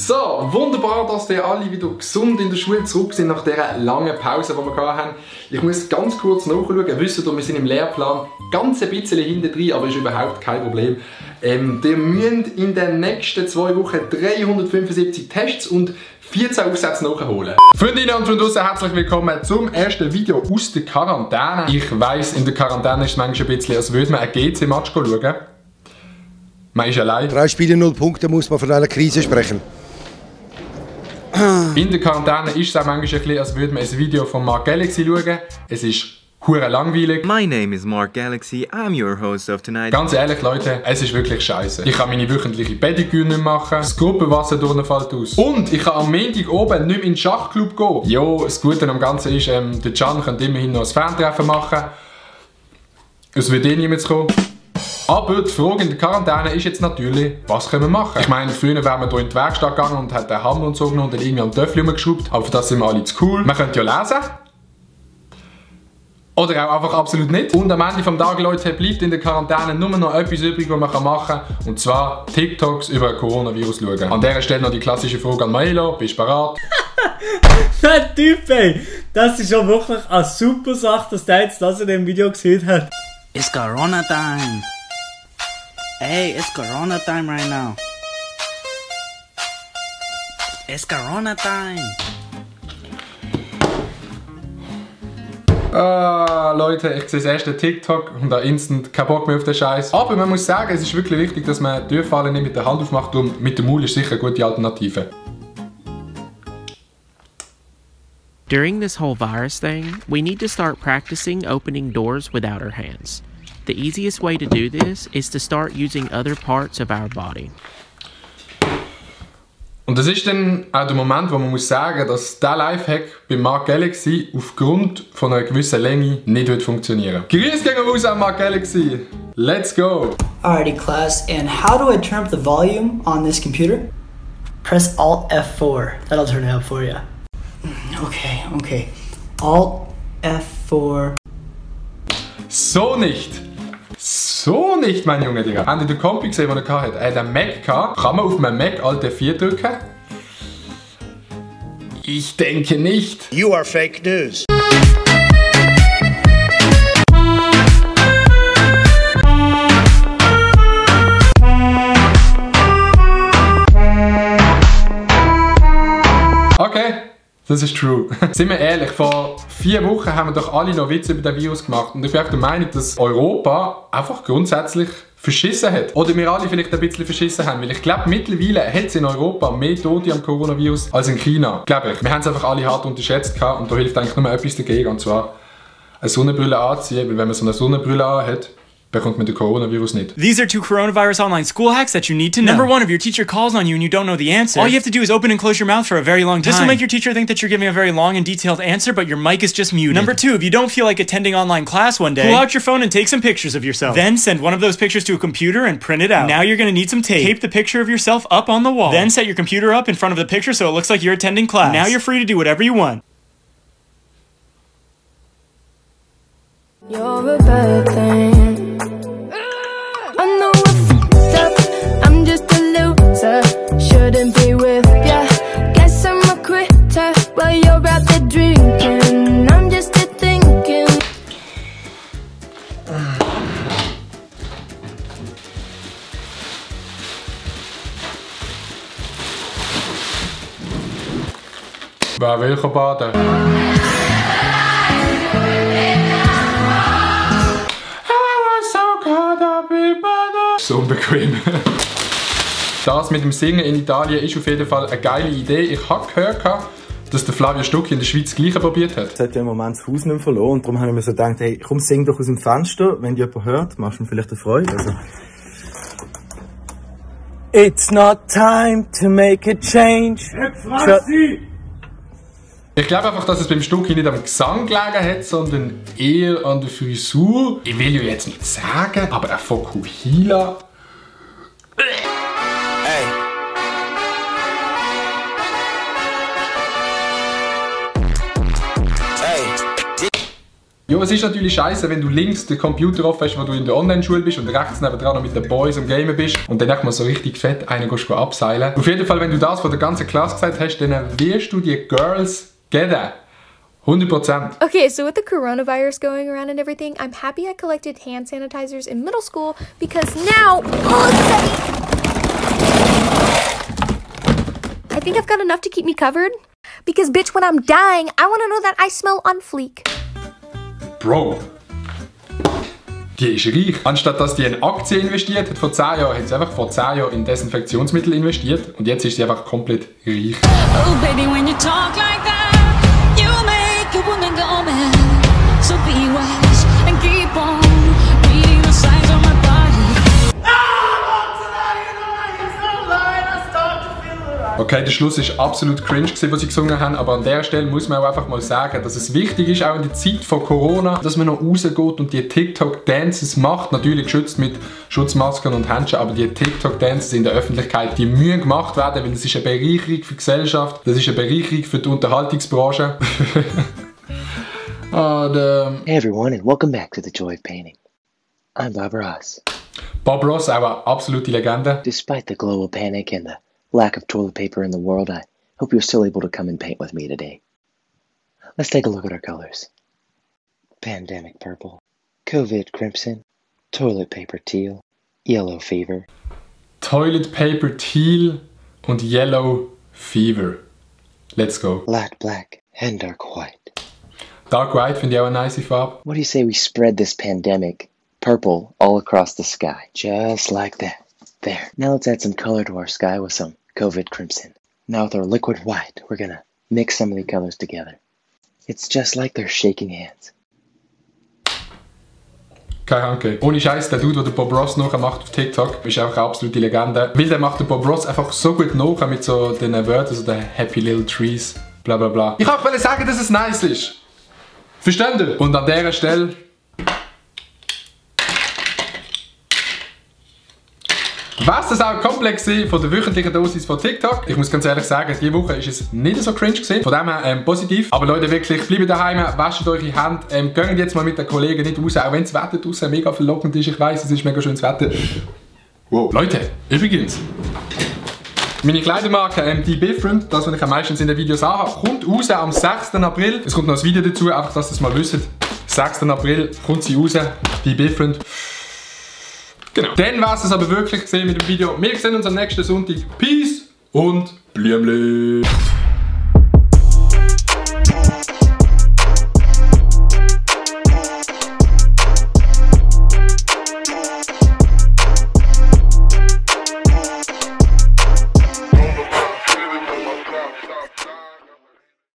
So, wunderbar, dass wir alle wieder gesund in der Schule zurück sind nach dieser langen Pause, die wir hatten. Ich muss ganz kurz nachschauen. Wisst ihr, wir sind im Lehrplan ganz ein bisschen hinten drin, aber ist überhaupt kein Problem. Ihr müsst in den nächsten 2 Wochen 375 Tests und 14 Aufsätze nachholen. Freundinnen und Freunde, herzlich willkommen zum ersten Video aus der Quarantäne. Ich weiss, in der Quarantäne ist es manchmal ein bisschen, als würde man einen GC-Match schauen. Man ist allein. 3 Spiele, 0 Punkte, muss man von einer Krise sprechen. In der Quarantäne ist es auch manchmal ein bisschen, als würde man ein Video von Mark Galaxy schauen. Es ist hure langweilig. My name is Mark Galaxy, I'm your host of tonight. Ganz ehrlich Leute, es ist wirklich scheiße. Ich kann meine wöchentliche Pediküre nicht machen, das Gruppenwasser fällt aus. Und ich kann am Montag oben nicht mehr in den Schachclub gehen. Jo, das Gute am Ganzen ist, der Can könnte immerhin noch ein Fantreffen machen. Es wird eh niemand kommen. Aber die Frage in der Quarantäne ist jetzt natürlich, was können wir machen? Ich meine, früher wären wir hier in die Werkstatt gegangen und hat den Hammer und so genommen und dann irgendwie am Töffel rumgeschraubt. Aber für das sind wir alle zu cool. Man könnte ja lesen. Oder auch einfach absolut nicht. Und am Ende des Tages, Leute, bleibt in der Quarantäne nur noch etwas übrig, was man machen kann. Und zwar TikToks über ein Coronavirus schauen. An dieser Stelle noch die klassische Frage an Maelo. Bist du bereit? Der Typ, ey, das ist schon wirklich eine super Sache, dass der jetzt das in dem Video gesehen hat. It's Corona time. Hey, it's Corona time right now. It's Corona time. Leute, ich sehe das erste TikTok und da instant kein Bock mehr auf den Scheiß. Aber man muss sagen, es ist wirklich wichtig, dass man Türfallen nicht mit der Hand aufmacht und mit dem Maul ist sicher eine gute Alternative. During this whole virus thing, we need to start practicing opening doors without our hands. The easiest way to do this is to start using other parts of our body. Und das ist dann auch der Moment, wo man muss sagen, dass dieser Lifehack bei Mark Galaxy aufgrund von einer gewissen Länge nicht wird funktionieren. Grüß gehen raus an Mark Galaxy. Let's go! Alrighty class, and how do I turn up the volume on this computer? Press Alt F4. That'll turn it up for you. Okay. Alt F4. So nicht! So nicht, mein Junge, Digga. Habt ihr den Kompi gesehen, den er hatte? Er hat einen Mac gehabt. Kann man auf einem Mac Alt F4 drücken? Ich denke nicht. You are fake news. Okay. Das ist true. Sind wir ehrlich, vor 4 Wochen haben wir doch alle noch Witze über den Virus gemacht. Und ich bin auch der Meinung, dass Europa einfach grundsätzlich verschissen hat. Oder wir alle vielleicht ein bisschen verschissen haben. Weil ich glaube, mittlerweile hat es in Europa mehr Tote am Coronavirus als in China. Glaube ich. Wir haben es einfach alle hart unterschätzt gehabt und da hilft eigentlich nur etwas dagegen. Und zwar eine Sonnenbrille anziehen. Weil wenn man so eine Sonnenbrille anhat, bekommt man den Coronavirus nicht. These are 2 coronavirus online school hacks that you need to know. Number 1, if your teacher calls on you and you don't know the answer, all you have to do is open and close your mouth for a very long time. This will make your teacher think that you're giving a very long and detailed answer, but your mic is just muted. Number 2, if you don't feel like attending online class one day, pull out your phone and take some pictures of yourself. Then send one of those pictures to a computer and print it out. Now you're going to need some tape. Tape the picture of yourself up on the wall. Then set your computer up in front of the picture so it looks like you're attending class. Now you're free to do whatever you want. You're a bad thing. I know I fucked up, I'm just a loser. Shouldn't be with ya. Guess I'm a quitter while you're out there drinking. I'm just a thinking. Wer will baden? So unbequem. Das mit dem Singen in Italien ist auf jeden Fall eine geile Idee. Ich habe gehört, dass der Flavio Stucchi in der Schweiz das Gleiche probiert hat. Es hat ja im Moment das Haus nicht mehr verloren und darum habe ich mir so gedacht, hey, komm, sing doch aus dem Fenster. Wenn dich jemand hört, machst du mir vielleicht eine Freude. Also. It's not time to make a change. Ich glaube einfach, dass es beim Stucchi nicht am Gesang gelegen hat, sondern eher an der Frisur. Ich will ja jetzt nicht sagen, aber ein Fokuhila. Hey. Ja, es ist natürlich scheiße, wenn du links den Computer offen hast, wo du in der Online-Schule bist und rechts nebendran noch mit den Boys am Gamen bist und dann echt mal so richtig fett einen gehst abseilen. Auf jeden Fall, wenn du das von der ganzen Klasse gesagt hast, dann wirst du die Girls geben. 100%. Okay, so with the coronavirus going around and everything, I'm happy I collected hand sanitizers in middle school because now, I think I've got enough to keep me covered. Because bitch, when I'm dying, I want to know that I smell on fleek. Bro, die ist reich. Anstatt dass die in Aktien investiert hat vor 10 Jahren, hat sie einfach vor 10 Jahren in Desinfektionsmittel investiert und jetzt ist sie einfach komplett reich. Oh baby, when you talk like that, you make a woman go mad. So be wise and keep on reading the signs on my body. Okay, der Schluss ist absolut cringe gewesen, was sie gesungen haben, aber an der Stelle muss man auch einfach mal sagen, dass es wichtig ist, auch in der Zeit von Corona, dass man noch rausgeht und die TikTok-Dances macht. Natürlich geschützt mit Schutzmasken und Handschuhen, aber die TikTok-Dances in der Öffentlichkeit, die müssen gemacht werden, weil das ist eine Bereicherung für die Gesellschaft, das ist eine Bereicherung für die Unterhaltungsbranche. Hey everyone and welcome back to The Joy of Painting. I'm Bob Ross. Bob Ross, auch eine absolute Legende. Despite the global panic and the lack of toilet paper in the world, I hope you're still able to come and paint with me today. Let's take a look at our colors. Pandemic purple, COVID crimson, toilet paper teal, yellow fever. Toilet paper teal und yellow fever. Let's go. Light black and dark white. Dark white finde ich auch eine nice Farbe. What do you say we spread this pandemic purple all across the sky? Just like that. There. Now let's add some color to our sky with some COVID crimson. Now with our liquid white, we're gonna mix some of the colors together. It's just like they're shaking hands. Keine Hanke. Ohne Scheiß, der Dude, der Bob Ross nachher macht auf TikTok, ist einfach eine absolute Legende. Weil der macht den Bob Ross einfach so gut nachher mit so den Wörtern, so den Happy Little Trees, bla bla bla. Ich wollte sagen, dass es nice ist. Versteht ihr? Und an dieser Stelle was das auch komplex von der wöchentlichen Dosis von TikTok. Ich muss ganz ehrlich sagen, diese Woche ist es nicht so cringe gewesen. Von dem her positiv. Aber Leute, wirklich, bleibt daheim, wascht eure Hände, geht jetzt mal mit den Kollegen nicht raus, auch wenn das Wetter draußen mega verlockend ist. Ich weiss, es ist mega schönes Wetter. Wow. Leute, übrigens, meine Kleidermarke, die Different, das, was ich am meisten in den Videos anhabe, kommt raus am 6. April. Es kommt noch ein Video dazu, einfach, dass ihr es mal wisst. 6. April kommt sie raus, die Different. Genau. Dann war es aber wirklich gesehen mit dem Video. Wir sehen uns am nächsten Sonntag. Peace und Blümli.